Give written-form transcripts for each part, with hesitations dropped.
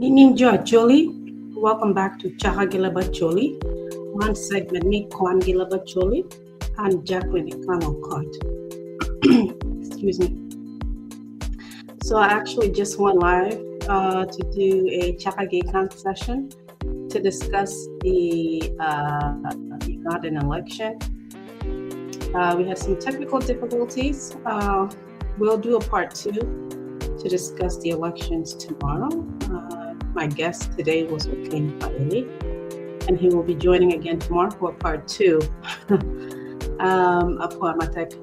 Nining jo Acholi, welcome back to Chaka Gilabacholi, one segment me Kwan Gilabacholi, and Jacqueline Ikang Okot. Excuse me. So I actually just went live to do a Chaka Gekang session to discuss the Ugandan election. We had some technical difficulties. We'll do a part 2 to discuss the elections tomorrow. My guest today was Okeny Faeli, and he will be joining again tomorrow for part 2. Apua Matek.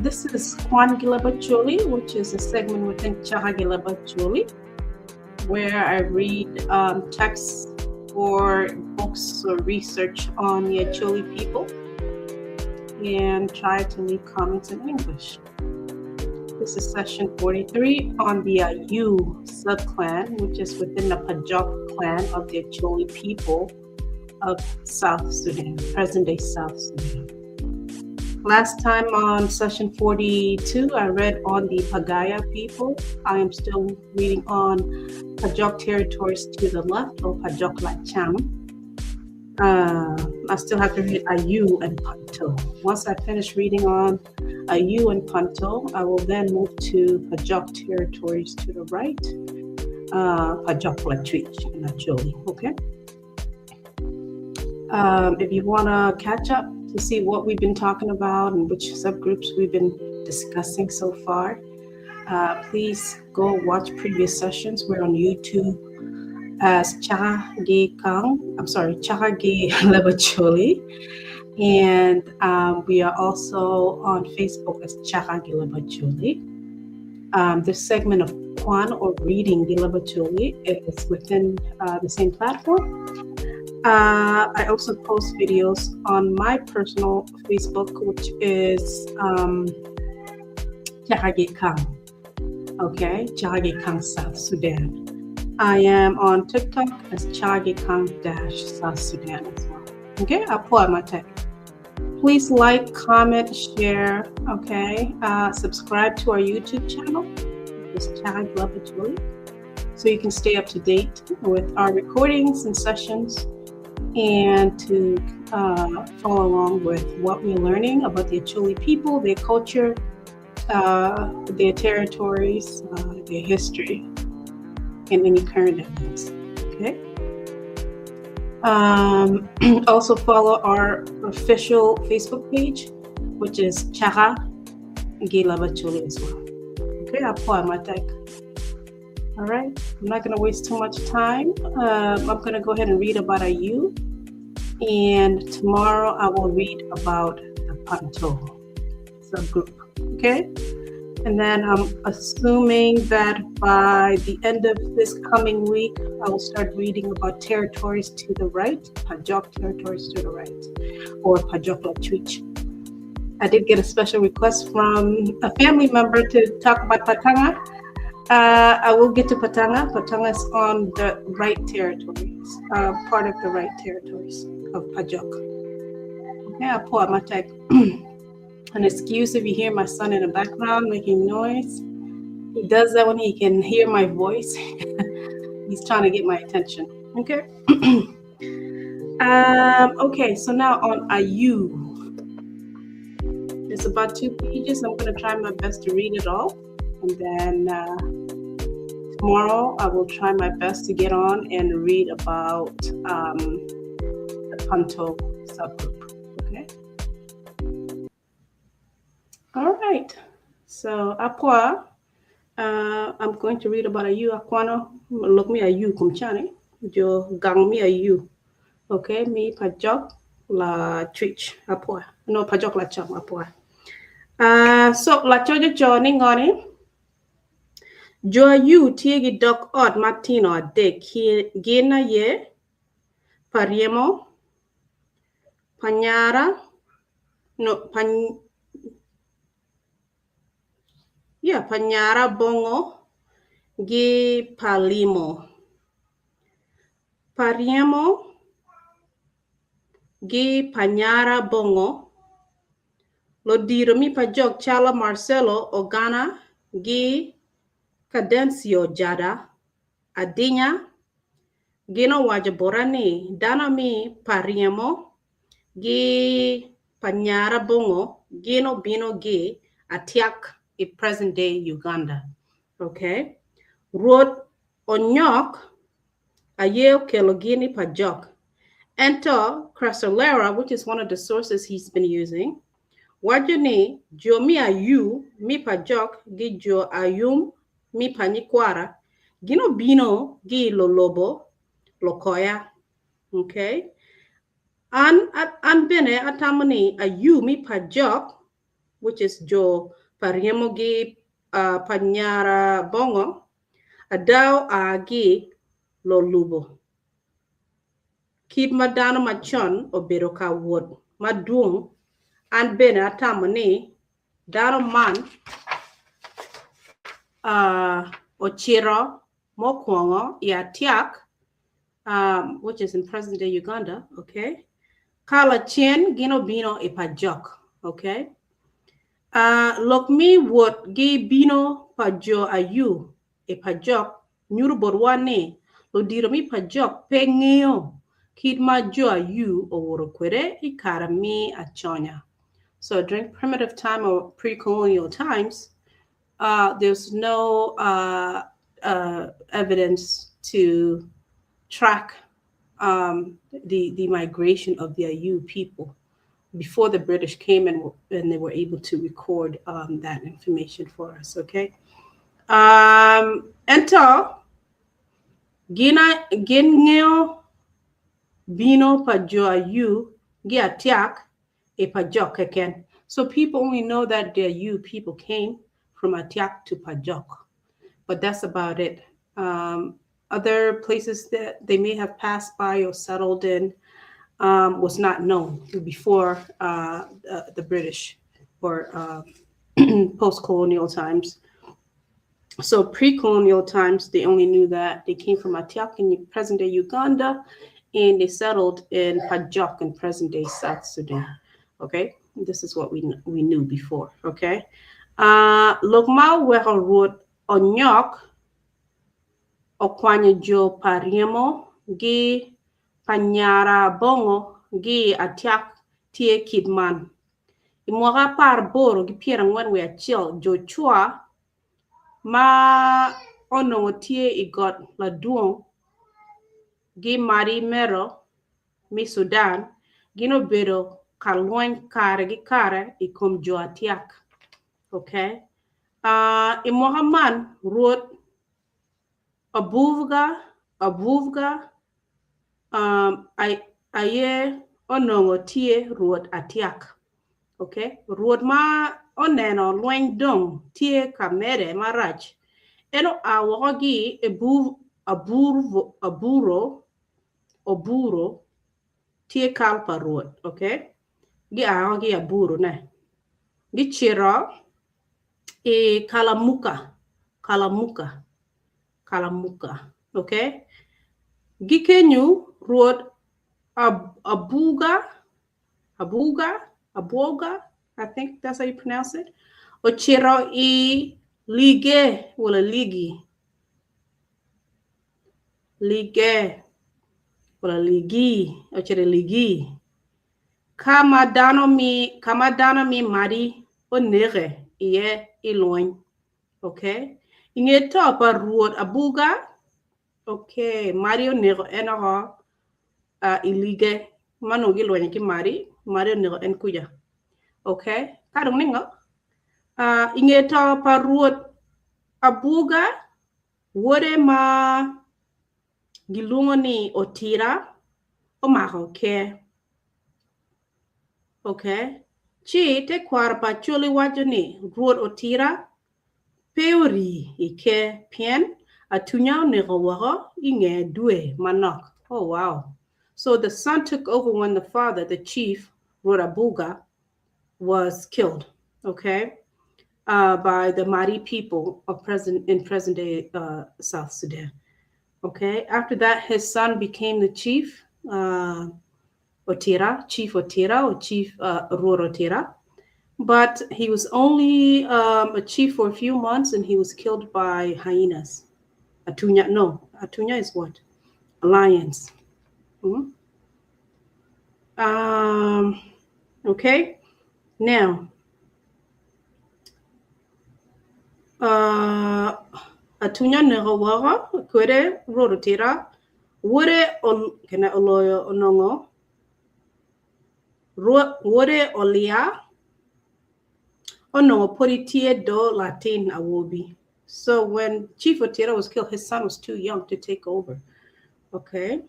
This is Kwan Gilabacholi, which is a segment within Chaka Gilabacholi, where I read texts or books or research on the Acholi people and try to leave comments in English. This is session 43 on the Ayu subclan, which is within the Pajok clan of the Acholi people of South Sudan, present-day South Sudan. Last time on session 42, I read on the Pagaya people. I am still reading on Pajok territories to the left, or Pajok Lacham. I still have to read Ayu and Panto. Once I finish reading on Ayu and Panto, I will then move to Pajok territories to the right, Pajok Lachwich and Acholi, okay? If you want to catch up to see what we've been talking about and which subgroups we've been discussing so far, please go watch previous sessions. We're on YouTube as Chaka Ge Kang, I'm sorry, Chaka Ge Lebacholi. And we are also on Facebook as Chaka Ge Lebacholi. This segment of Kwan or reading Ge Lebacholi is within the same platform. I also post videos on my personal Facebook, which is Chaka Ge Kang. Okay, Chaka Ge Kang South Sudan. I am on TikTok as Chaka Ge Kang dash South Sudan as well. Okay, I'll pull out my tech. Please like, comment, share, okay? Subscribe to our YouTube channel, it's Chaka Ge Lebacholi, so you can stay up to date with our recordings and sessions and to follow along with what we're learning about the Acholi people, their culture, their territories, their history, and any current events, okay? Also follow our official Facebook page, which is Chaka Ge Lebacholi as well. Okay, I'll pull out my deck. All right, I'm not going to waste too much time. I'm going to go ahead and read about Ayu, and tomorrow I will read about the Panto subgroup, okay? And then I'm assuming that by the end of this coming week, I will start reading about territories to the right, Pajok territories to the right, or Pajok Lachwich. I did get a special request from a family member to talk about Patanga. I will get to Patanga. Patanga is on the right territories, part of the right territories of Pajok. Okay, I'll pull out my tag. An excuse if you hear my son in the background making noise. He does that when he can hear my voice. He's trying to get my attention. Okay. Now on Ayu. It's about 2 pages. I'm going to try my best to read it all. And then tomorrow I will try my best to get on and read about the Panto subgroup. Okay. All right. So Apua, I'm going to read about Ayu Akwano. Look me Ayu kumchani. Jo gang me Ayu. Okay, me Pajok la Twitch Apua. No Pajok la Cham Apua. So la chojo cho ningoni. Jo Ayu tiegi dok ot matino adek gina ye pariemo panyara no pan yeah panyara bongo gi palimo pariemo gi panyara bongo lodiro mi pajok chala Marcelo Ogana gi Cadencio Jada Adinya gin owaco bota ni dano mi pa ryemo gi pa nyara bongo gin obino gi Atiak i present day Uganda. Okay. Rwot Onyok aye okelo gin i Pajok. Ento Crasolera, which is one of the sources he's been using, waco ni jo mi Ayu mi Pajok gi jo Ayum mi pa nyikwara gin obino gi i lolobo Lokoya. Okay. An an bene atamo ni Ayu mi Pajok, which is jo pa ryemo gi pa nyara bongo, ada oa gi lolubo kit ma dano macon obedo ka wot madwong, an bene atamo ni dano man ocito mukwongo i Atiak, which is in present day Uganda, okay, ka lacen gin obino i Pajok, okay. Lok me wot gi bino pa jo Ayu i Pajok nyuto botwa ni ludito me Pajok pe ngeyo kit ma jo Ayu owoto kwede i kare me aconya. So during primitive time or pre-colonial times, there's no evidence to track the migration of the Ayu people before the British came and they were able to record that information for us, okay? Ento, gina gin ngeyo bino pa jo Ayu gi Atiak e Pajok keken. So people only know that the Ayu people came from Atiak to Pajok, but that's about it. Other places that they may have passed by or settled in was not known before the British or post-colonial times. So pre-colonial times, they only knew that they came from Atiak in present-day Uganda, and they settled in Pajok in present-day South Sudan. Okay, this is what we knew before. Okay, lok ma oweko Rwot Onyok okwanyo jo pa ryemo gi pa nyara bongo gi Atiak tye kit man. I mwaka 1841 jo Cwa ma onongo tye i got ladwong gi Madi Mero mi Sudan gin obedo ka lweny kare gi kare i kom jo Atiak. Okay. I mwaka man Rwot Abuvga aye onongo tye Rwot Atiak. Okay. Rwot ma oneno lweny dong tye ka mede marac en oa woko gi Aburo Oburo tye kal pa Rwot. Okay. Gia gi Aburo ne. Gicito i Kalamuka Kalamuka Kalamuka. Okay. Gikenyo Rwot Abuga Abwoga, I think that's how you pronounce it. Ocito i Lige wala Ligi Lige wala Ligi ocito i Ligi kama dano mi Madi oneke iye i lweny. Okay. I nge to pa Rwot Abuga, okay, Madi oneko en oko i Lige ma onongo gilwenyo ki Madi, Madi oneko en kuca. Okay. Ka dong ningo? I nge to pa Rwot Abuga, wode ma gilwongo ni Otira omako ker. Okay. Ci tekwaro pa Acholi waco ni Rwot Otira pe ori i ker pien atunya oneko woko i nge dwe manok. Oh wow. So the son took over when the father, the chief, Rwot Abuga, was killed, okay, by the Madi people of present in present day South Sudan. Okay, after that, his son became the chief, Otira, Chief Otira, or Chief Rwot Otira. But he was only a chief for a few months and he was killed by hyenas. Atunya, no, Atunya is what? Alliance. Mm -hmm. Okay, now, Atunya neko woko kwede Rwot Otira, wode oloyo onongo, wode Olia onongo podi tye do latin awobi. So when Chief Otira was killed, his son was too young to take over. Okay.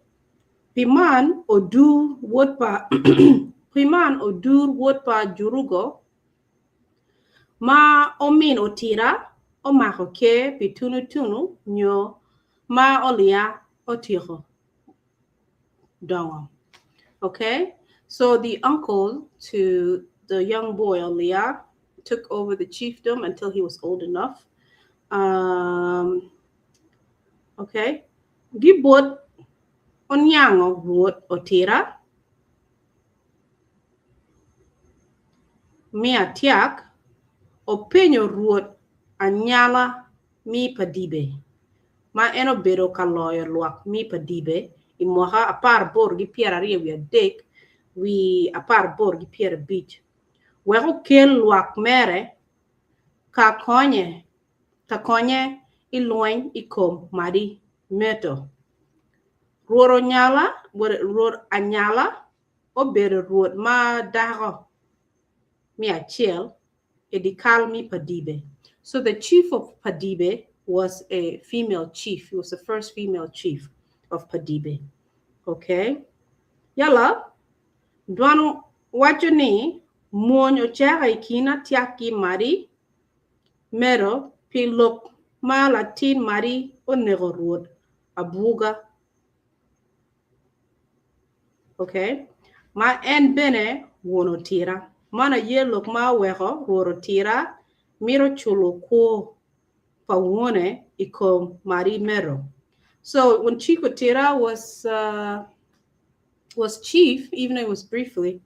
Pi man Odur wod pa pi man Odur wod pa Jurugo ma omin Otira omako ker pi tunu tunu nyo ma Olia otyeko dongo. Okay, so the uncle to the young boy Olia took over the chiefdom until he was old enough. Okay, Gibot oniango Rwot Otira mi Atiak openyo Rwot Anyala mi Padibe ma en obedo ka loyo lwak mi Padibe i mwaka 18 23 wi 18 50 wek okel lwak mere ka konye ka konye i lweny i kom Madi Meto. Rwot Onyala, Rwot Anyala obedo rwot ma dako mi acel i dikal mi Padibe. So the chief of Padibe was a female chief. He was the first female chief of Padibe. Okay. Yala, dwano wacho ni mwony oceka i kin Atiak ki Madi Meto pi lok ma latin Madi oneko Rwot Abuga. Okay. Ma en bene won Otira. Man aye lok ma oweko Rwot Otira mito culo kwo pa wone i kom Madi Meto. So when Chief Otira was chief, even though it was briefly,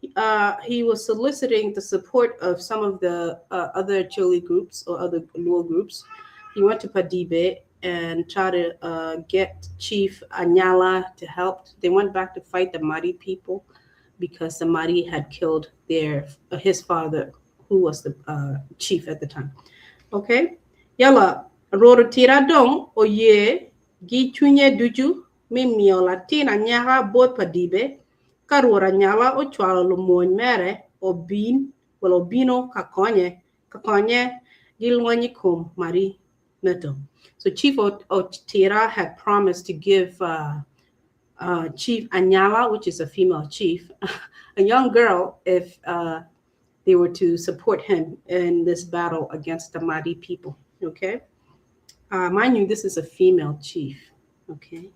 he was soliciting the support of some of the other Acholi groups or other Luo groups. He went to Padibe and tried to get Chief Anyala to help. They went back to fight the Madi people because the Madi had killed their his father, who was the chief at the time. Okay. Yala, Rwot Otira dong oye gi cwinye ducu mi miyo latin anyaka bot Padibe ka Rwot Anyala ocwalo lumony mere obin wala obino ka konye ka konye gi lweny i kom Madi Meto. So Chief Otira had promised to give Chief Anyala, which is a female chief, a young girl if they were to support him in this battle against the Madi people. Okay. Mind you, this is a female chief. Okay.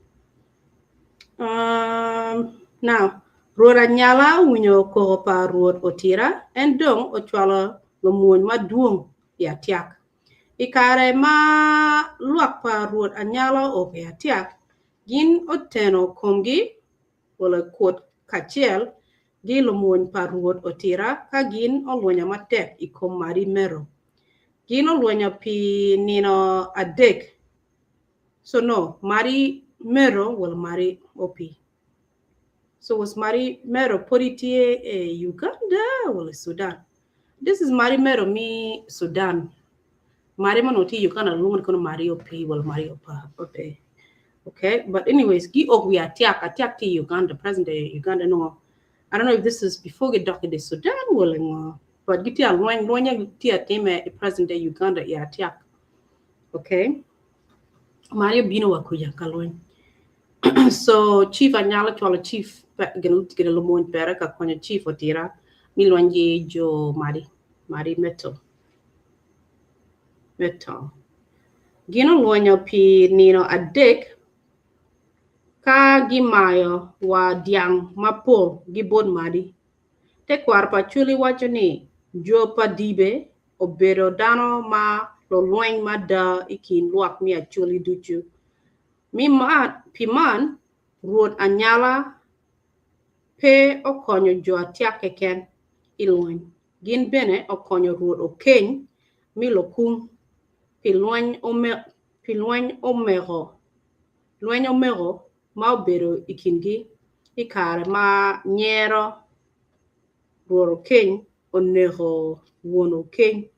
Now, Rwot Anyala owinyo koko pa Rwot Otira en dong ocwalo lumony madwong i Atiak. I kare ma lwak pa Rwot Anyala oo i Atiak, gin oteno komgi wala kwot kacel gi lumony pa Rwot Otira ka gin olwenyo matek i kom Madi Meto. Gin olwenyo pi nino adek. So no, Madi Meto wala Madi Opi. So was Madi Meto podi tye i Uganda wala Sudan? This is Madi Meto mi Sudan. Madi ma onongo tye i Uganda lwongo ni kono Madi Opi wala Madi Opa Ope. Okay, but anyways, gi ok wi Atiak. Atiak tye i Uganda, present day Uganda no. I don't know if this is before gidok i Sudan wala ngo. But gitye alweny, lweny tye atime i present day Uganda i Atiak. Okay. Madi obino wa kuja ka lweny. So Chief Anyala cwalo Chief gin lumony pere ka konyo Chief Otira mi lweny gi jo Madi, Madi Meto. Meto. Gin olwenyo pi nino adek ka gimayo wa dyang mapol gi bot Madi. Tekwaro pa Acholi waco ni jo Padibe obedo dano ma lulweny mada i kin lwak mi Acholi ducu. Mi man, pi man, Rwot Anyala pe okonyo jo Atiak keken i lweny. Gin bene okonyo Rwot Okeny mi Lokung pi pi lweny omeko lweny omeko ma obedo i kingi i kare ma nyero Rwot Okeny oneko won Okeny.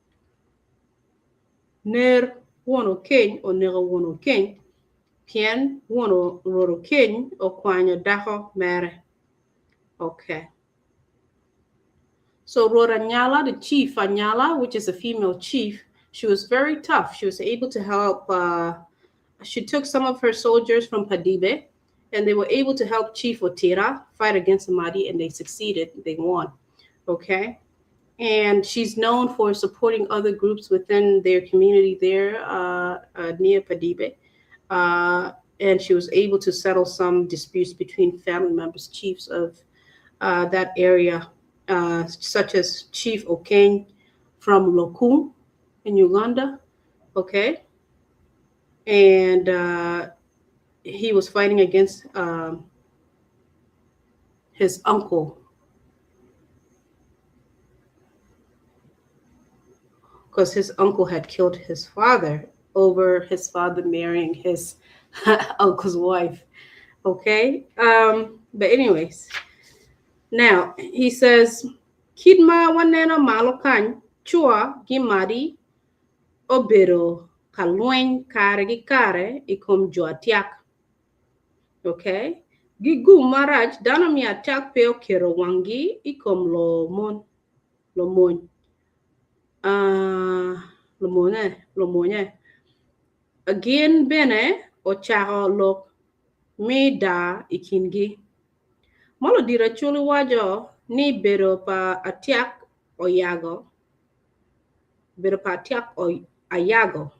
Ner won Okeny oneko won Okeny pien won Rwot Okeny okwanyo dako mere. Okay. So Rwot Anyala, the chief Anyala, which is a female chief, she was very tough. She was able to help. She took some of her soldiers from Padibe, and they were able to help Chief Otira fight against the Mahdi, and they succeeded. They won. Okay. And she's known for supporting other groups within their community there near Padibe. And she was able to settle some disputes between family members, chiefs of that area, such as Chief Okeng from Lokung in Uganda. Okay. And he was fighting against his uncle because his uncle had killed his father over his father marrying his uncle's wife. Okay. But anyways, now he says, Kit ma waneno malo kany Chua gi Madi obedo ka lweny kare ki kare i kom jo Atiak. Okay. Gi gum marac dano me Atiak pe oketo wanggi i kom lomon lomony. Lumone lumonye. Gin bene ocako lok me daa i kingi. Ma ludito Acholi waco ni bedo pa Atiak oyago bedo pa Atiak ayago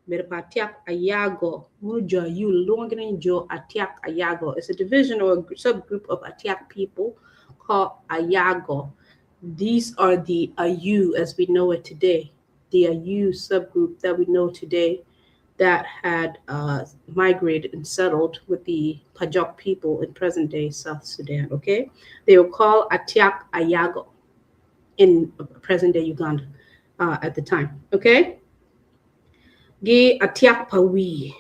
bedo pa Atiak ayago muno jo Ayul lwongo ni jo Atiak ayago. It's a division or a subgroup of Atiak people called Ayago. These are the Ayu as we know it today. The Ayu subgroup that we know today that had migrated and settled with the Pajok people in present day South Sudan. Okay, they were called Atiak Ayago in present day Uganda at the time. Okay, Gi Atiak Pawi.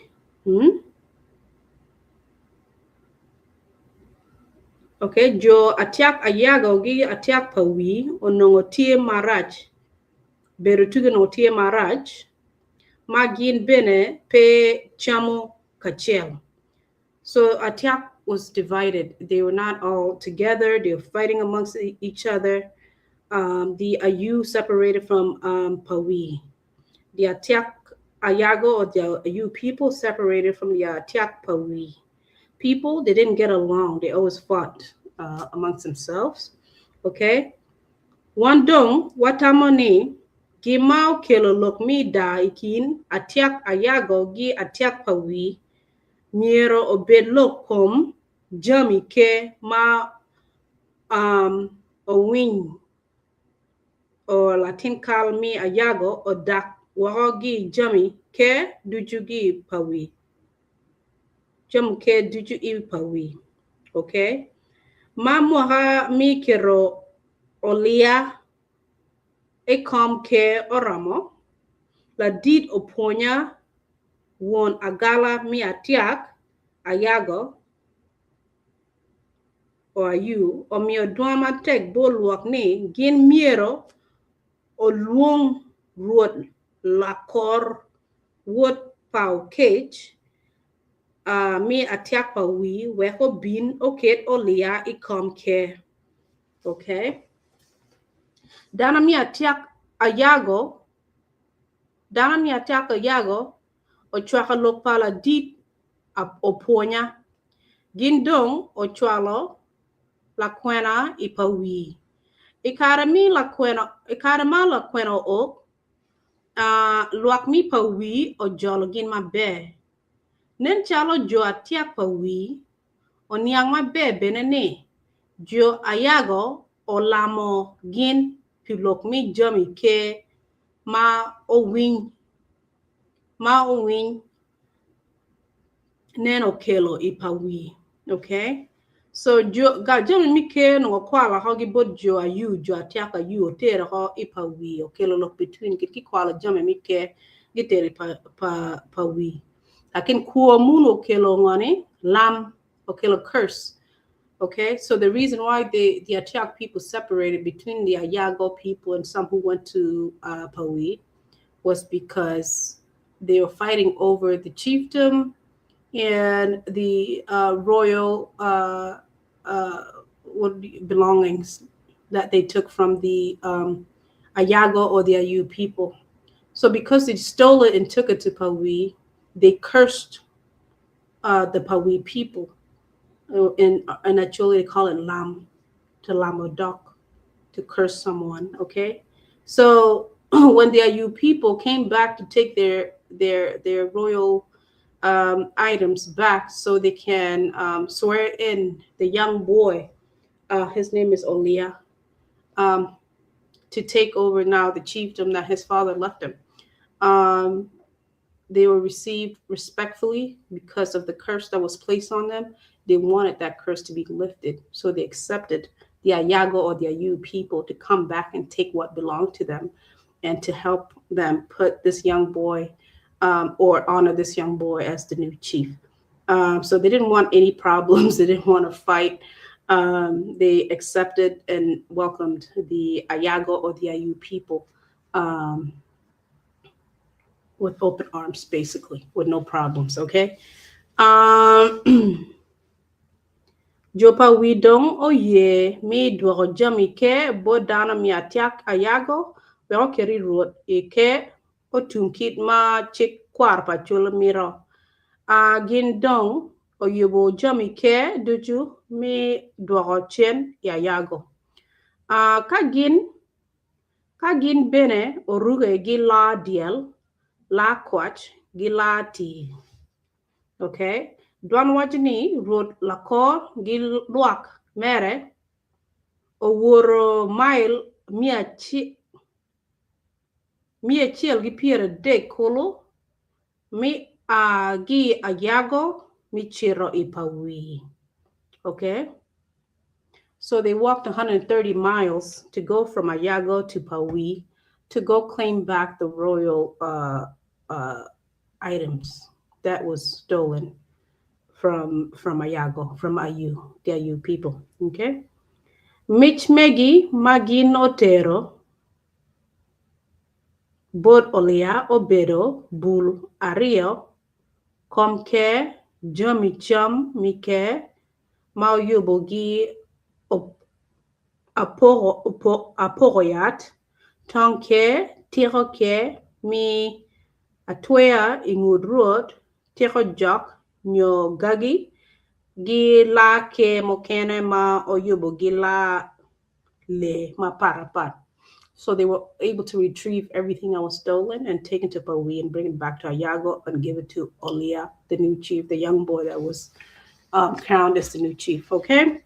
Okay, jo Atiak Ayago gi Atiak Pawi onongo tye marac bedo tugi onongo tye marac ma gin bene pe camo kacel. So Atiak was divided. They were not all together. They were fighting amongst each other. The Ayu separated from Pawi. The Atiak Ayago or the Ayu people separated from the Atiak Pawi people. They didn't get along. They always fought amongst themselves. Okay. Wan dong watamo ni gin ma okelo lok me daa i kin Atiak Ayago gi Atiak Pawi myero obed lok kom jami ke ma owiny or latin kal me Ayago odak woko gi jami ke ducu gi Pawi. Jami ke ducu i Pawi. Okay. Ma mwaka mi keto olia i kom ke oromo, ladit opwonya won agala me Atiak Ayago o Ayu omiyo dwan matek bot lwak ni gin myero olwong Rwot Lakor wod pa Okec me Atiak pa Wi wek obin oket olia i kom ker. Okay. Dano me Atiak Ayago Dano me Atiak Ayago ocwako lok pa ladit opwonya. Gin dong ocwalo lakwena i pa Wi. I kare mi lakwena i kare ma lakwena ook, lwak mi pa Wi ojolo gin maber. Nen calo jo Atiak pa Wi oniang maber bene ni jo Ayago olamo gin pi lok me jami ker ma owiny ma owiny nen okelo i pa Wi. Okay. So jo ga jami me ker onongo kwalo oko gi bot jo Ayu, jo Atiak Ayu otero oko i pa Wi okelo lok between gi ki kwalo jami me ker gitero i pa pa pa Wi. Lakin kwo munu okelo ngoni lam okelo curse. Okay, so the reason why the Atiak people separated between the Ayago people and some who went to Pawi was because they were fighting over the chiefdom and the royal belongings that they took from the Ayago or the Ayu people. So because they stole it and took it to Pawi, they cursed the Pawi people. And actually they call it lam, to lam odok, to curse someone, okay? So when the Ayu people came back to take their royal items back so they can swear in the young boy, his name is Olia, to take over now the chiefdom that his father left him. They were received respectfully because of the curse that was placed on them. They wanted that curse to be lifted. So they accepted the Ayago or the Ayu people to come back and take what belonged to them and to help them put this young boy or honor this young boy as the new chief. So they didn't want any problems. They didn't want to fight. They accepted and welcomed the Ayago or the Ayu people with open arms, basically, with no problems, okay? Jo pa Wi dong oye me dwoko jami ke bot dano me Atiak Ayago wek oket i rwot i ke otum kit ma cik kwaro pa Acholi mito. Gin dong oyubo jami ke ducu me dwoko cen i Ayago. Ka gin bene oruge gi laa dyel, laa kwac gi laa tii. Okay? Dwan waco ni Rwot lakor gi lwak mere owoto mail 130 kulu mi a gi Ayago mi cito i Pawi. Okay? So they walked 130 miles to go from Ayago to Pawi to go claim back the royal items that was stolen from Ayago, from Ayu, the Ayu people. Okay? Mic megi ma gin otero bot Olia obedo bul ariyo kom ker jami cam me ker ma oyubo gi apoko yat, tong ker, tiko ker me atweya i ngut rwot, tiko jok nyo gagi, gi laa ker mukene ma oyubo gi laa lee mapat So they were able to retrieve everything that was stolen and take it to Pawi and bring it back to Ayago and give it to Olia, the new chief, the young boy that was crowned as the new chief. Okay?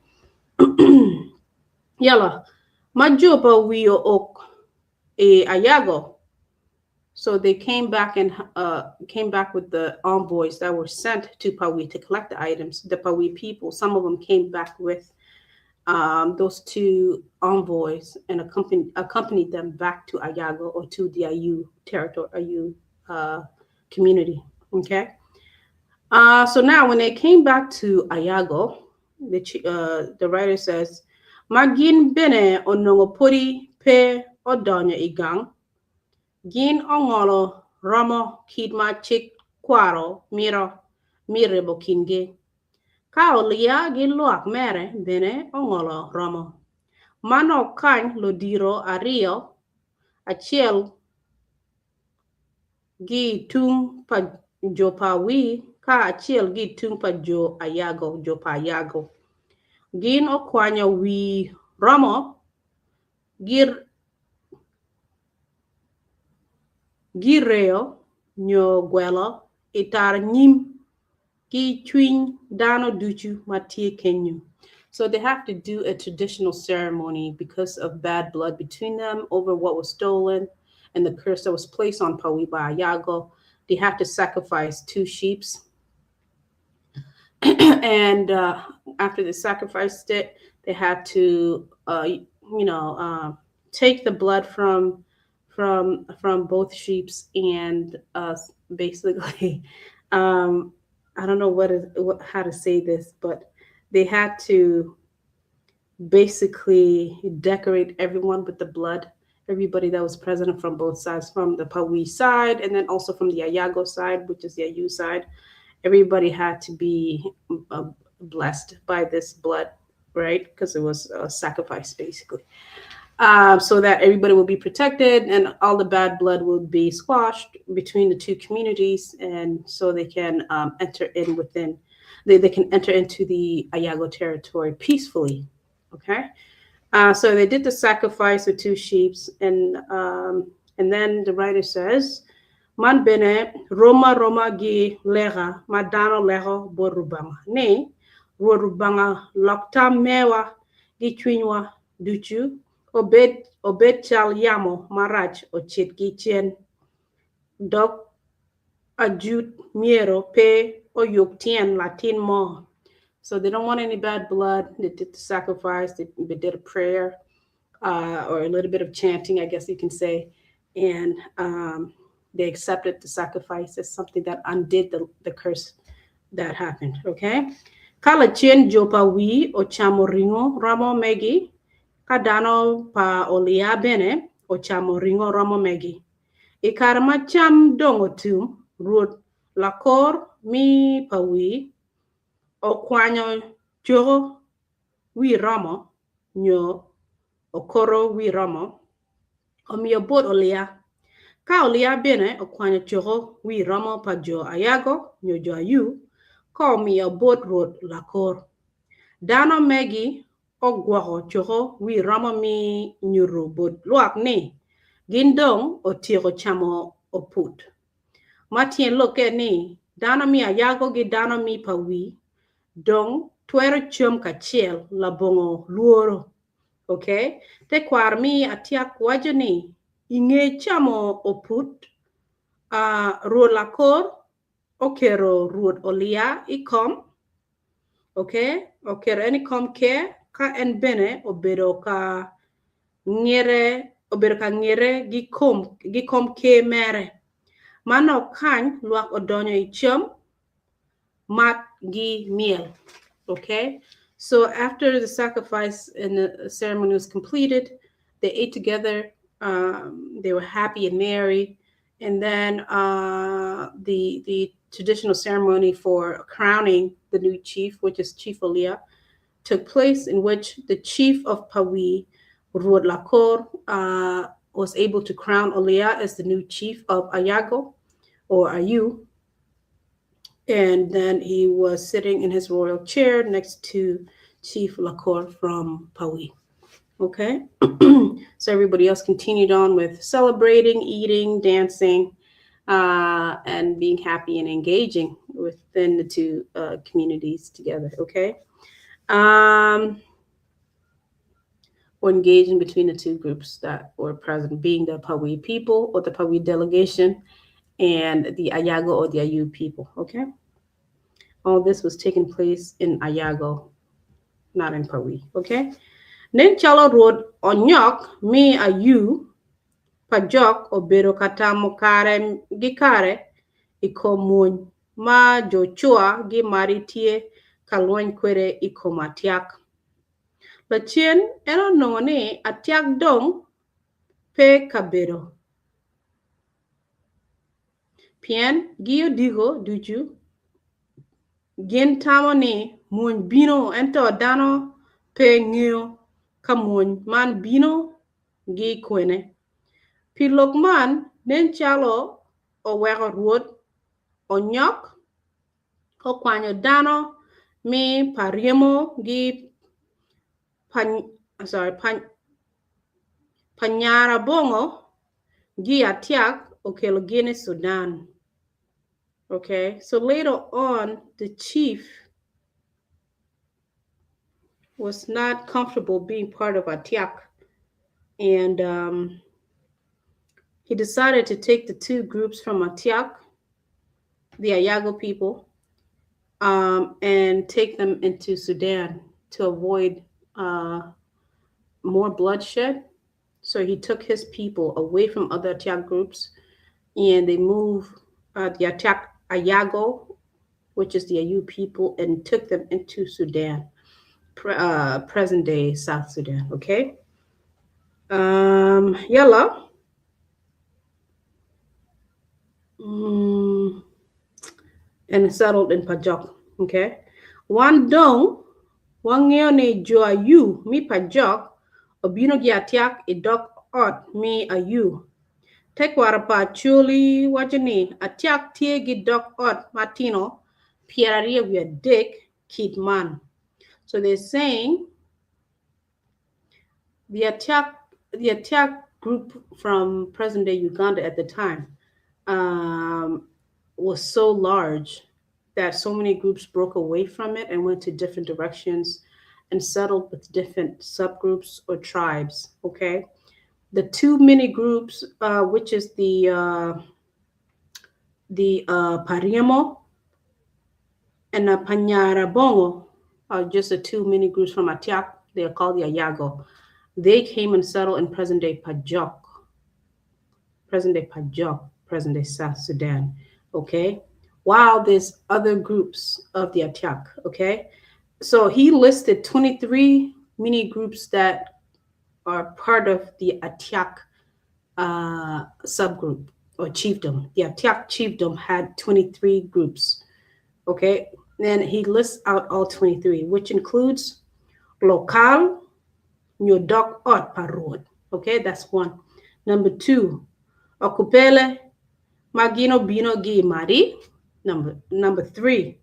Yalla. Ma jo Pawi ok e Ayago. So they came back and came back with the envoys that were sent to Pawi to collect the items. The Pawi people, some of them came back with those two envoys and accompanied them back to Ayago or to the Ayu territory, Ayu community. Okay. So now when they came back to Ayago, the writer says, Ma gin bene onongo pudi pe odonyo i gang, gin ongolo romo kit ma cik kwaro mito mi ribo kingi. Ka Olia gi lwak mere bene ongolo romo. Mano kany lodiro ariyo, achiel gi tung pa jo pa Wi ka achiel gi tung pa jo Ayago, jo pa Ayago. Gin okwanyo wi romo gireyo nyo gwelo i tar nyim ki cwiny dano ducu ma tye kenyo. So they have to do a traditional ceremony because of bad blood between them over what was stolen and the curse that was placed on Pawi by Ayago. They have to sacrifice two sheeps. And after they sacrificed it, they had to take the blood from both sheeps and basically I don't know what is what, how to say this, but they had to basically decorate everyone with the blood, everybody that was present from both sides, from the Pawi side and then also from the Ayago side, which is the Ayu side. Everybody had to be blessed by this blood, right? Because it was a sacrifice, basically. So that everybody will be protected and all the bad blood will be squashed between the two communities, and so they can enter in within, they can enter into the Ayago territory peacefully. Okay, so they did the sacrifice of two sheep, and then the writer says, "Man bene roma roma gi lega ma dano lego bot Rubanga ni Rwot Rubanga lok tam mewa ki cwinywa ducu obed obed cal yamo marac ocit ki cen dok ajut myero pe oyuk tyen latin mo." So they don't want any bad blood. They did the sacrifice. They did a prayer or a little bit of chanting, I guess you can say. And they accepted the sacrifice as something that undid the curse that happened. Okay. Ka lacen jo pa Wii ochamo ringo romo megi, ka dano pa Olia bene ochamo ringo romo megi. I kare ma cam dong otum, Rwot Lakor mi pa Wii okwanyo coko wi romo nyo okoro wi romo omiyo bot Olia. Ka Olia bene okwanyo coko wi romo pa jo Ayago nyo jo Ayu ka omiyo bot Rwot Lakor. Dano megi ogwoko coko wi romo mi nyuto bot lwak ni gin dong otyeko camo oput. Ma tyen lokke ni dano mi Ayago gi dano mi pa Wii dong twero cam kacel labongo lworo. Okay? Tekwaro mi Atiak waco ni i nge camo oput, Rwot Lakor oketo Rwot Olia i kom, okay? Oketo en i kom ker ka en bene obedo ka ngete obedo ka ngete gi kom gi kom ker mere. Manok kany lwak odonyo i cam mat gi myel. Okay? So after the sacrifice and the ceremony was completed, they ate together. They were happy and merry. And then the traditional ceremony for crowning the new chief, which is Chief Olia, took place, in which the chief of Pawi, Rwot Lakor, was able to crown Olia as the new chief of Ayago or Ayu. And then he was sitting in his royal chair next to Chief Lakor from Pawi. Okay. So everybody else continued on with celebrating, eating, dancing, and being happy and engaging within the two communities together. Okay. Or engaging between the two groups that were present, being the Pawi people or the Pawi delegation and the Ayago or the Ayu people. Okay. All this was taking place in Ayago, not in Pawi. Okay. Nen calo Rwot Onyok mi Ayu Pajok obedo ka tamo kare gi kare i kom mwony ma jo Cua gi Madi tye ka lweny kwede i kom Atiak. Lacen en onongo ni Atiak dong pe kabedo pien gi odiko ducu gin tamo ni mwony bino ento dano pe ngeo ka mwony man bino gi kwene. Pi lok man nen calo oweko Rwot Onyok okwanyo dano mi pa ryemo gi pa, sorry, pa, pa Nyarabongo gi Atiak okelo gin i Sudan. Okay, so later on, the chief was not comfortable being part of Atiak, and he decided to take the two groups from Atiak, the Ayago people, and take them into Sudan to avoid more bloodshed. So he took his people away from other Atiak groups, and they moved the Atiak Ayago, which is the Ayu people, and took them into Sudan, present day South Sudan. Okay. Yalla. And settled in Pajok. Okay. Wan dong wangeyo ni jo Ayu mi Pajok obino gi Atiak i dog ot mi Ayu. Tekwaro pa Acholi waco ni Atiak tye gi dog ot matino 23 kit man. So they're saying the Atiak group from present day Uganda at the time was so large that so many groups broke away from it and went to different directions and settled with different subgroups or tribes. Okay, the two mini groups, which is the Pariemo and the Panyarabongo, are just the two mini groups from Atiak. They are called the Ayago. They came and settled in present day Pajok, present day Pajok, present day South Sudan. Okay, while there's other groups of the Atiak. Okay, so he listed 23 mini groups that are part of the Atiak subgroup or chiefdom. The Atiak chiefdom had 23 groups. Okay, then he lists out all 23, which includes Lokal, Nyodok Ot Parod. Okay, that's one. Number two, Okupele, Magino Bino Gi Mari. Number three,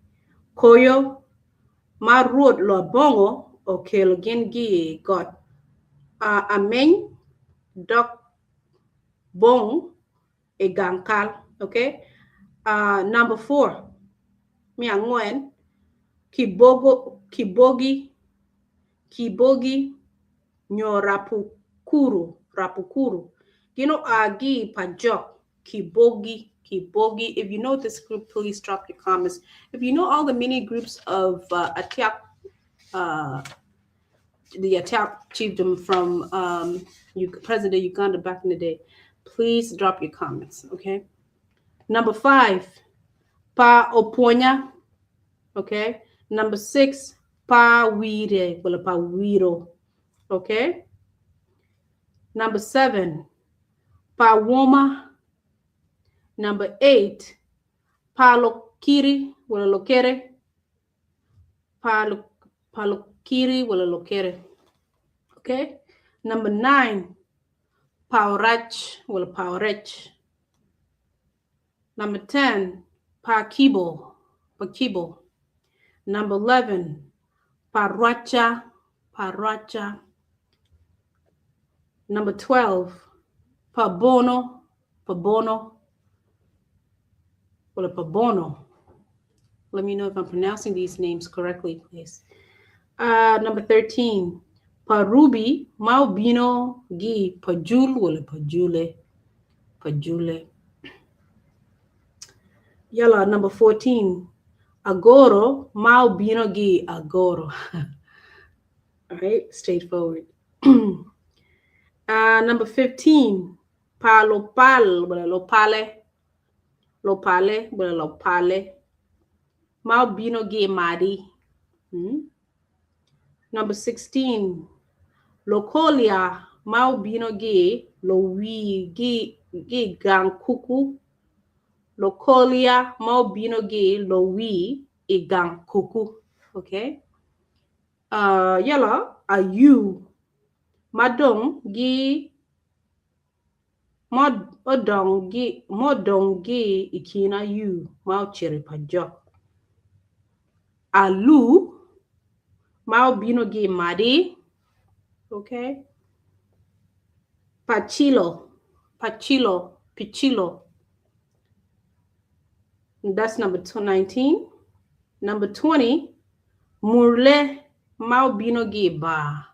Koyo, Ma Rwot Lobongo, Okelo Gin Gi Got Ameny Dok Bong Egankal. Okay. Number four, Mi angwen, Kibogo, Kibogi, Kibogi, Nyo Rapukuru, Rapukuru. Gino agi Pajok, Kibogi, Kibogi. If you know this group, please drop your comments. If you know all the mini groups of Atiak, the Atiak chiefdom from present day Uganda back in the day, please drop your comments. Okay. Number five, Pa Oponya. Okay. Number six, Pa Wire, well, Pa Wiro. Okay. Number seven, Pa Woma. Number eight, Pa Lokiri, well, Lokere. Pa Palokiri, well, Lokere. Okay. Number nine, Paurach, well, Paurech. Number 10, Pakibo, Pakibo. Number 11, Paracha, Paracha. Number 12, Pabono, Pabono, or Pabono. Let me know if I'm pronouncing these names correctly, please. Number 13, Parubi, Maubino, Gi, Pajul, wala Pajule, Pajule. Yalla, number 14, Agoro, Maubino, Gi, Agoro. All right, straightforward. Number 15, Palopal, wala Lopale, Lopale, wala Lopale. Maubino Gi Madi. Number 16, Lokolia, Maubino Gi, Lowi Gi, Gi Gang Kuku. Lokolia, Maubino Gi, Lowi, Igang Kuku. Okay. Yalla, Ayu, Madong Gi, Mod Odong Gi, Modong Gi, Ikina Yu, Mao Chiri Pajok. Alu, Mao Bino Gi Madi. Okay. Pachilo, Pachilo, Pichilo. That's number 19. Number 20, Murle Mao Bino Gi Ba.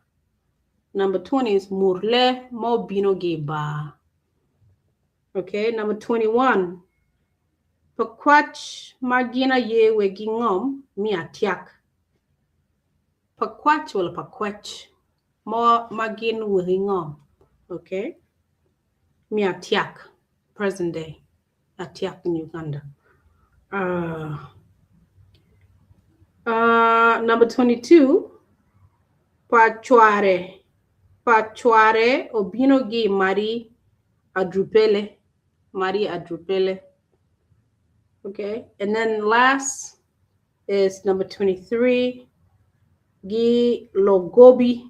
Number 20 is Murle Mao Bino Gi Ba. Okay, number 21, Pakwach Magina Ye Wegingom Mi Atiak. Pakwach wala Pakwach. Mo Magin Wegingom. Okay. Mi Atiak, present day. Atiak in Uganda. Uh, uh, number 22, Pachware. Pachware obino gi Mari Adrupele. Mari Adrupele. Okay, and then last is number 23, Gi Logobi.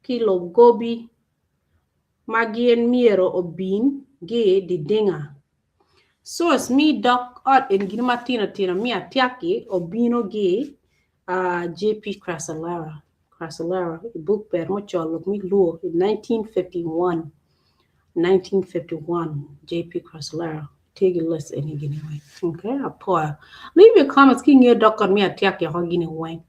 Ki Logobi. Ma gin myero obin gi didinga. Source mi dok ot en gin matino tino mi atiaki obino gi uh, JP Crasolera. Crasolera, i book ber mucolo mi luo in 1951. 1951, JP Crasolera. Take a list any gini weng. Okay, apoya. Leave your comments ki ngiyo dok ot mi atiaki oko gini weng.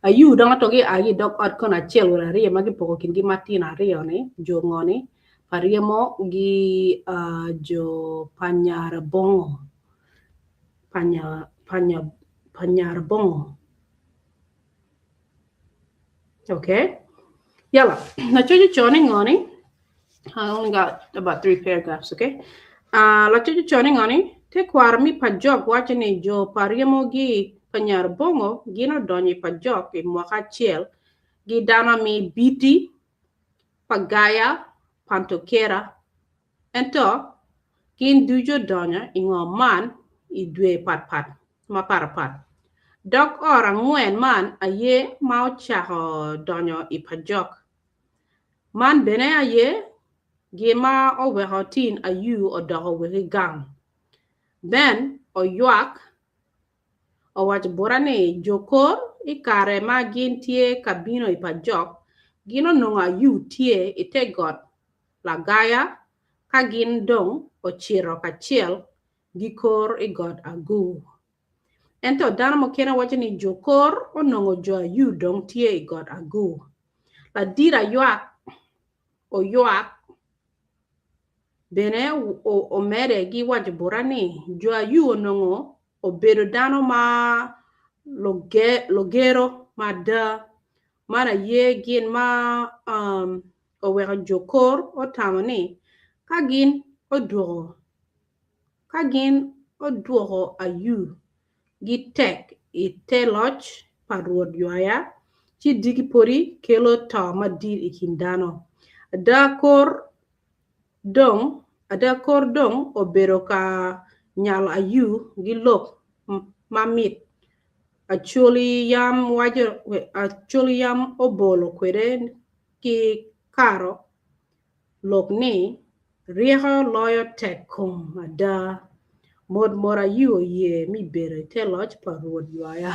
Ayu dong to gi agi dok ot kono acel wala ariyo ma gipoko kingi matino ariyo ni jo ngoni pariemo gi uh, jo panyarabongo panya panya panyarabongo. Okay. Yalla. Lacoc ocono ni ngoni. I only got about three paragraphs, okay? Uh, lacoc ocono ni ngoni. Tekwaro mi Pajok waco ni jo pariemo gi panyarabongo gin odonyo i Pajok i mwaka acel gi dano mi Biti, Pagaya, Pantokera. Ento, gin ducu odonyo i ngom man i dwe patpat mapatpat. Dok ot angwen man aye ma ocako donyo i Pajok. Man bene aye gin ma oweko tin Ayu odoko wegi gang. Ben oywak owaco bota ni jo kor i kare ma gin tye ka bino i Pajok, gin onongo Ayu tye i te got Lagaya ka gin dong ocito kacel gi kor i got Agur. Ento dano mukene waco ni jo kor onongo jo Ayu dong tye i got Agur. Ladit aywak oywak bene omede gi waco bota ni jo Ayu onongo obedo dano ma lugero mada. Man aye gin ma um, oweko jo kor otamo ni ka gin odwoko ka gin odwoko Ayu gi tek i te loc pa Rwot Ywaya, ci diki podi kelo to madit i kin dano. Ada kor dong ada kor dong obedo ka nyalo Ayu gi lok mamit. Acholi yam waco Acholi yam obolo kwede ki karo lok ni ryeko loyo tek kom ada. Mot mot Ayu oye mi bedo i te loc pa Rwot Ywaya.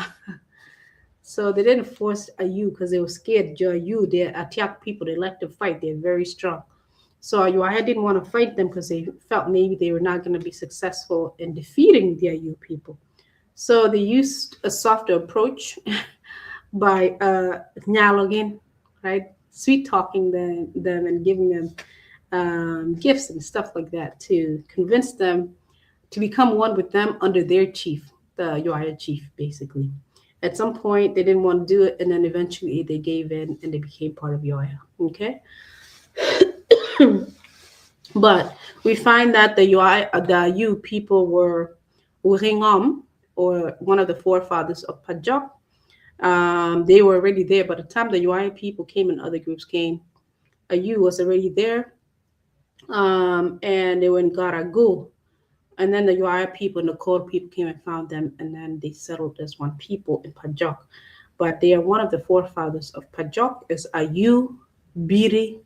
So they didn't force Ayu because they were scared. Jo Ayu, they're Atiak people. They like to fight. They're very strong. So Ywaya didn't want to fight them because they felt maybe they were not going to be successful in defeating the Ayu people. So they used a softer approach by nyalogin, right? Sweet talking them and giving them gifts and stuff like that to convince them to become one with them under their chief, the Ywaya chief, basically. At some point, they didn't want to do it, and then eventually they gave in and they became part of Ywaya. Okay. But we find that the Ywaya, the Ayu people were Uringom, or one of the forefathers of Pajok. They were already there by the time the Ywaya people came and other groups came. Ayu was already there, and they were in Garagu. And then the Ywaya people and the Kor people came and found them, and then they settled as one people in Pajok. But they are one of the forefathers of Pajok is Ayu, Biri,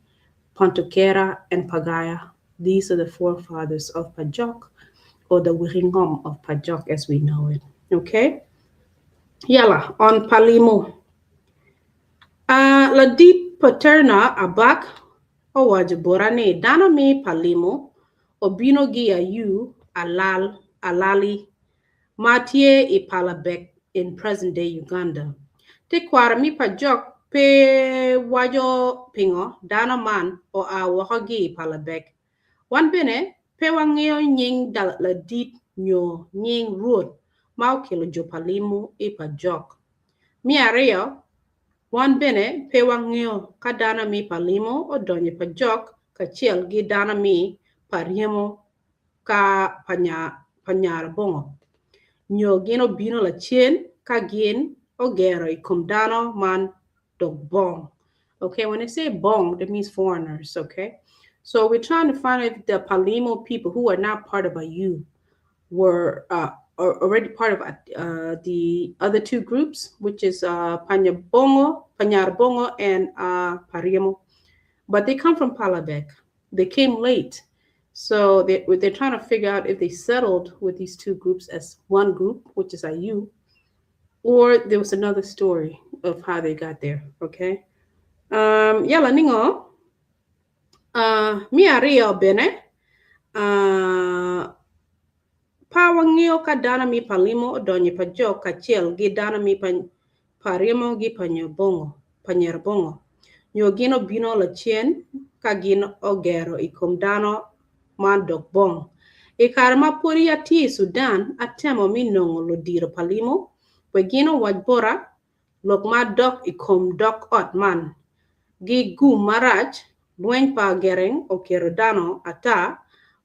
Pantokera, and Pagaya. These are the forefathers of Pajok, or the Wiringom of Pajok as we know it. Okay? Yalla, on Palimo. Ladit Paterna Abak owaco bota ni dano mi Palimo obino gi Ayu Alal Alali ma tye i Palabek in present day Uganda. Tekwaro mi Pajok pe waco pingo dano man oa woko gi i Palabek. Wan bene pe wangeyo nying ladit nyo nying Rwot ma okelo jo Palimo i Pajok. Mi aryo, wan bene pe wangeyo ka dano mi Palimo odonyo i Pajok kacel gi dano mi Paryemo ka Panyarabongo. nyo gin obino lacen ka gin ogero i kom dano man dok bong. Okay, when they say bong, that means foreigners, okay? So we're trying to find if the Palimo people who are not part of Ayu were already part of the other two groups, which is Panyabongo, Panyarbongo, and Pariamo. But they come from Palabek. They came late. So they're trying to figure out if they settled with these two groups as one group, which is Ayu, or there was another story of how they got there, okay? Yala ningo, mi aryo bene, pa wangiyo ka dano mi Palimo odonyo i Pajok kacel gi dano mi Pariemo gi Panyabongo, Panyarbongo. Nyo gin obino lacen ka gin ogero i kom dano man dok bong. I kare ma pwod atye i Sudan, atemo mi nongo ludiro Palimo, wek gin owac bota lok ma dok i kom dok ot man. Gi gum marac, lweny pa Gereng oketo dano ata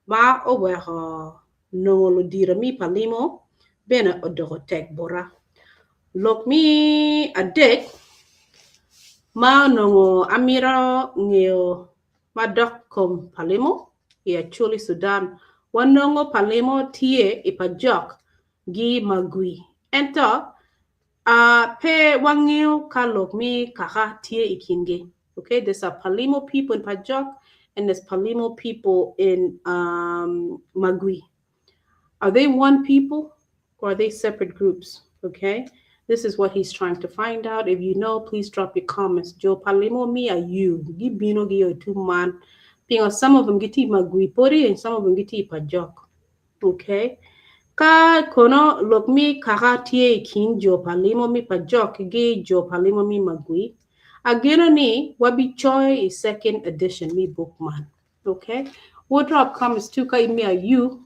ma oweko nongo ludiro mi Palimo bene odoko tek bota. Lok mi adek ma onongo amito ngeyo ma dok kom Palimo i Acholi Sudan, wanongo Palimo tye i Pajok gi Magwi. Ento pe wangeyo ka lok mi kaka tye i kingi. Okay, there's a Palimo people in Pajok and there's Palimo people in Magwi. Are they one people or are they separate groups? Okay, this is what he's trying to find out. If you know, please drop your comments. Jo Palimo mi ayu gibino gi otu man. Pingo some of them giti Magwi pori and some of them giti Pajok. Okay. Ka kono lok mi kaka tye i kin jo Palimo mi Pajok gi jo Palimo mi Magwi. Ageno ni wabicoyo i second edition mi book man. Okay. We'll drop comments too. Ka mi ayu.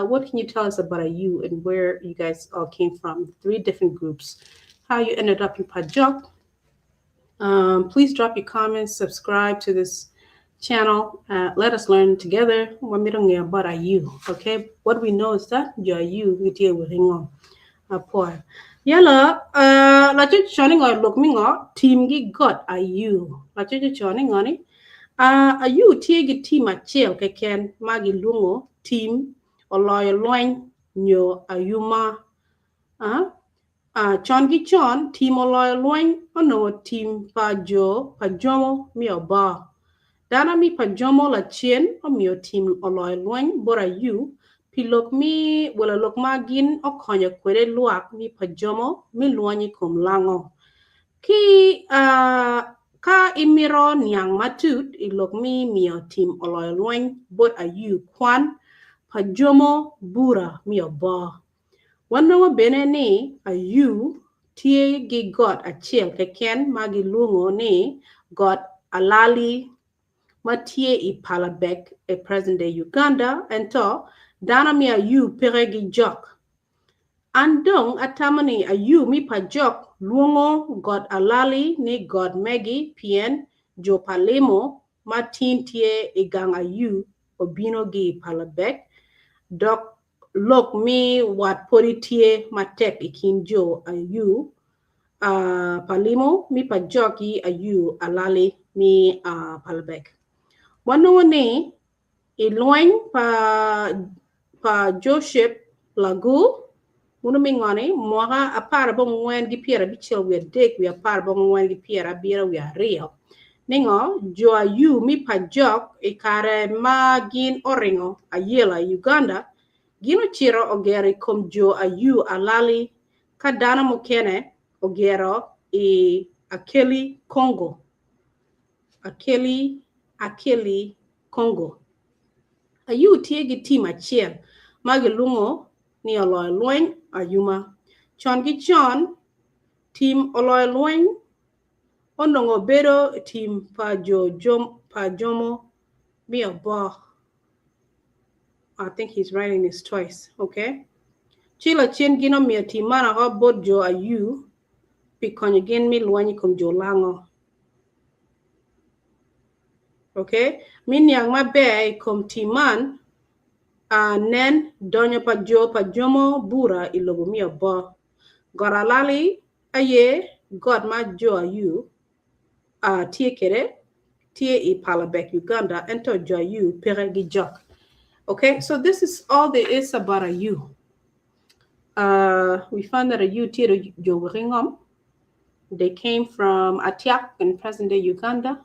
What can you tell us about Ayu and where you guys all came from? Three different groups. How you ended up in Pajok. Please drop your comments, subscribe to this channel. Let us learn together. About Ayu. Okay. What we know is that you are you we deal with Poor. Yala, la cho choni ngo lok mi ngo team gi got Ayu. La cho choni ngo ni. Ayu tye gi team acel keken ma gilwongo team oloyo lweny nyo ayuma. Con gi con team oloyo lweny onongo team pa jo pa jomo mi obo. Dano mi pa jomo lacen omiyo team oloyo lweny bot Ayu pi lok mi welo lok ma gin okonyo kwede lwak mi pa jomo mi lwony i kom lango. Ki ka imito niang matut i lok mi miyo team oloyo lweny bot Ayu kwan pa jomo bura mi obo. Wanongo bene ni Ayu tye gi got acel keken ma gilwongo ni got Alali ma tye i Palabek i present day Uganda, ento dano mi Ayu peke gi jok. An dong atamo ni Ayu mi Pajok lwongo got Alali ni got megi pien jo Palimo ma tin tye i gang Ayu obino gi i Palabek dok lok mi wat podi tye matek i kin jo Ayu Palimo mi Pajok gi Ayu Alali mi Palabek. Wanongo ni i lweny pa Joseph Lagu muno mi ngoni mwaka 19 gi 53 wi 19 gi 72 ningo jo Ayu mi Pajok i kare ma gin oringo ayela i Uganda gin ocito ogero i kom jo Ayu Alali ka dano mukene ogero i Akeli Congo. Akeli Congo. Ayu tye gi team acel ma gilwongo ni oloyo lweny Ayuma. Con gi con, team oloyo lweny onongo bedo team pa jo pa jomo mi obo. I think he's writing this twice, okay? Ci lacen gin omiyo team man oko bot jo Ayu pi konyo gin mi lweny i kom jo Lango. Okay? Mi niang maber i kom team man. Nen, donyo pa jo pa Jomo Bura i lobo me Oboo. Got Alali aye got ma jo Ayu tye kwede, tye i Palabek, Uganda, ento jo Ayu peke gi jok. Okay, so this is all there is about Ayu. We find that Ayu tye jo wek ngom. They came from Atiak in present day Uganda.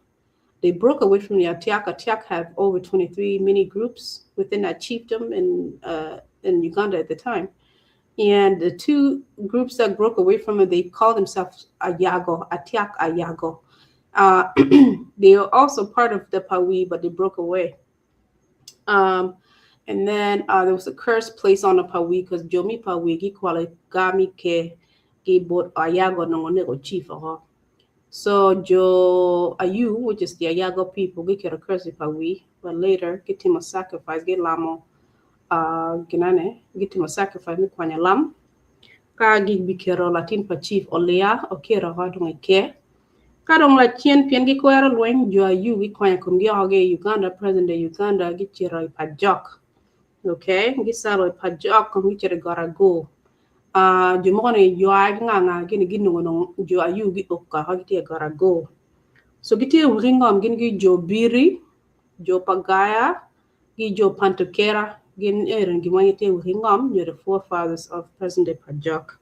They broke away from the Atiak. Atiak have over 23 mini groups within that chiefdom in Uganda at the time. And the two groups that broke away from it, they call themselves Ayago, Atiak Ayago. They are also part of the Pawi, but they broke away. And then there was a curse placed on the Pawi because Jomi Pawi gi kwale gami ke gi bot Ayago nongo nego chief oho. So Jo Ayu, which is the Ayago people, gi keto curse i Pawi, but later gitimo sacrifice, gilamo ginane, gitimo sacrifice me kwanyo lam. Ka gibiketo latin pa chief Olia, okero oko dong ike. Ka dong lacen pien gikwero lweny, jo Ayu gikwanyo komgi oko ki i Uganda, present day Uganda, gicito i Pajok. Okay, gisalo i Pajok, gicito i Got Ago. Jo mogo ni ywagi nga nga gini ginongo nongo jo Ayu gi ok oko gitye i Got Ago. So gitye i wiki ngom gin gi jo Biri, jo Pagaya, gi jo Pantokera, gin eri gin weng gitye i wiki ngom nyo the forefathers of present day Pajok.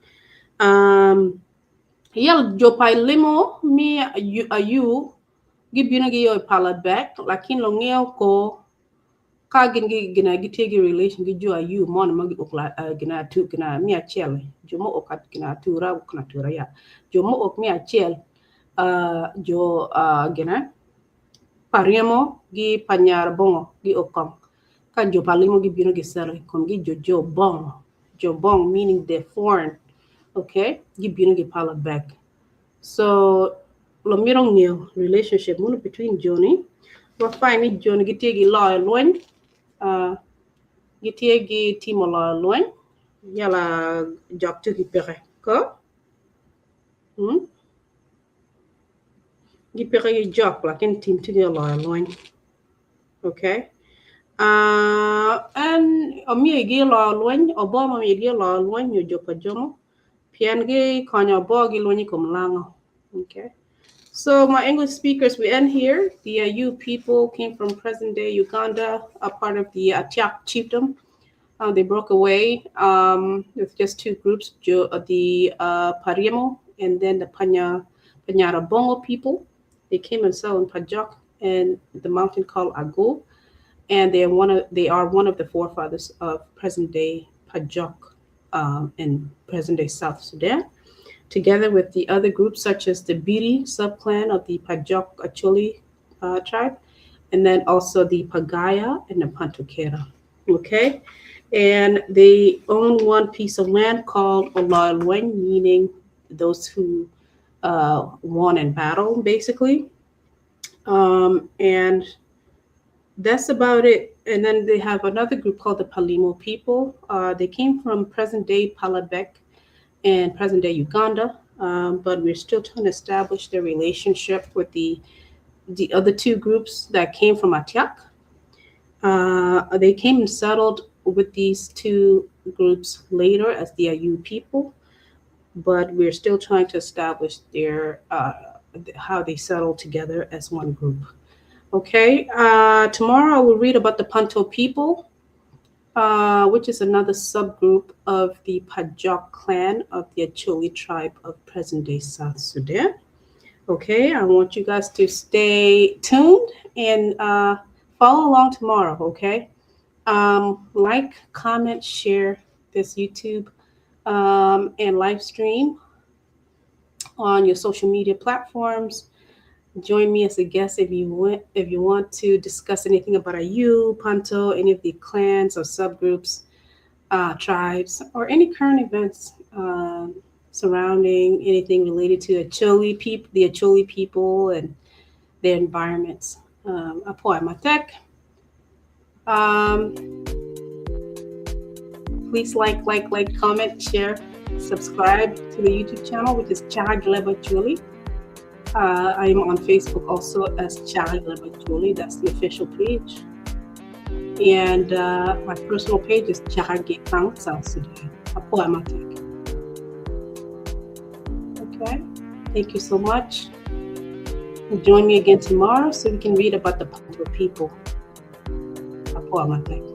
Yal jo pa limo mi Ayu gibino gi yo i Palabek, lakin lungeo ko ka gin gi gina gitye gi relation gi jo Ayu mono ma gi ok gina atu gina mi acel jo mo ok gina atura ok natura ya jo mo ok mi acel jo gina Pariemo gi Panyar Bongo gi Okong ka jo pa limo gibino giselo i komgi jo jo Bong jo Bong meaning the foreign, okay, gibino gi Palabek. So lumito ngeyo relationship mono between joni wa find ni joni gitye gi loyo lweny, gitye gi timo loyo lweny yala jok tye ki peke ko Gipeke ki jok lakin tim tye ki oloyo lweny. Okay. En omyegi oloyo lweny, obo ma omyegi oloyo lweny nyo jo pa Jomo pien gikonyo obo gi lweny i kom lango. Okay. So my English speakers, we end here. The Ayu people came from present day Uganda, a part of the Atiak chiefdom. They broke away with just two groups, the Pariemo and then the Panyara Bongo people. They came and settled in Pajok and the mountain called Agu, and they are one of the forefathers of present day Pajok in present day South Sudan. Together with the other groups such as the Biri subclan of the Pajok Acholi tribe, and then also the Pagaya and the Pantokera. Okay, and they own one piece of land called Olalwen, meaning those who won in battle, basically. And that's about it. And then they have another group called the Palimo people. They came from present day Palabek and present day Uganda, but we're still trying to establish their relationship with the other two groups that came from Atiak. They came and settled with these two groups later as the Ayu people, but we're still trying to establish their how they settled together as one group. Okay, tomorrow I will read about the Punto people, which is another subgroup of the Pajok clan of the Acholi tribe of present-day South Sudan. Okay, I want you guys to stay tuned and follow along tomorrow, okay? Like, comment, share this YouTube and live stream on your social media platforms. Join me as a guest if you want to discuss anything about Ayu, Panto, any of the clans or subgroups, tribes, or any current events surrounding anything related to Acholi people, the Acholi people, and their environments. Apoy Matek. Please like, like, like, comment, share, subscribe to the YouTube channel, which is Chagileba Julie. I am on Facebook also as Chagileba Julie. That's the official page. And my personal page is Chaka Gitang, South Sudan. Apwoyo matek. Okay, thank you so much. Join me again tomorrow so we can read about the Pantro people. Apwoyo matek.